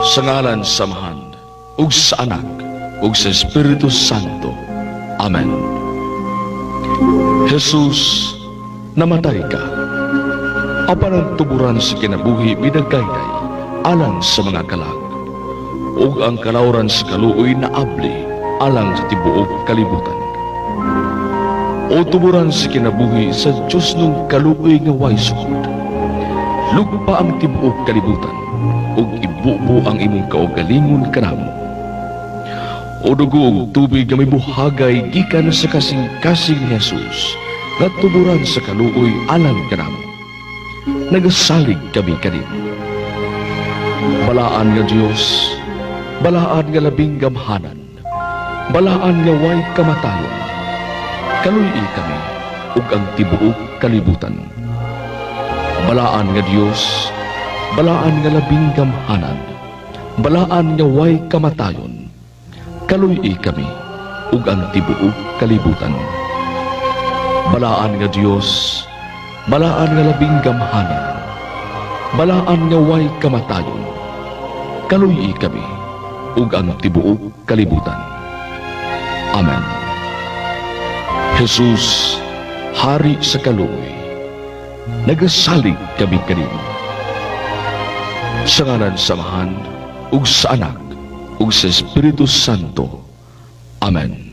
Sa ngalan sa Amahan, ug sa Anak, ug sa Espiritu Santo. Amen. Jesus, namatay ka. Apan ang tuburan sa kinabuhi binagayday alang sa mga kalag. Ug ang kalawran sa kaluoy naabli alang sa tibuok kalibutan. O tuburan sa kinabuhi sa Diyos nung kaluoy nga way sukod, lugpa ang tibuok kalibutan ug ibubo ang imong kaugalingon kanamo. O dugo ug tubig nga mibuhagay gikan sa kasing-kasing ni Jesus nga tuburan sa kaluoy alang kanamo, nagasalig kami kanimo. Balaan nga Dios, balaan nga labing gamhanan, balaan nga way kamatayon, kaluy-i kami ug ang tibuok kalibutan. Balaan nga Dios, balaan nga labing gamhanan, balaan nga way kamatayon, kaluy-i kami ug ang tibuok kalibutan. Balaan nga Dios, balaan nga labing gamhanan, balaan nga way kamatayon, kaluy-i kami ug ang tibuok kalibutan. Amen. Jesus, Hari sa kaluoy, nagasalig kami kanimo. Sa ngalan sa Amahan, ug sa Anak, ug sa Espiritu Santo. Amen.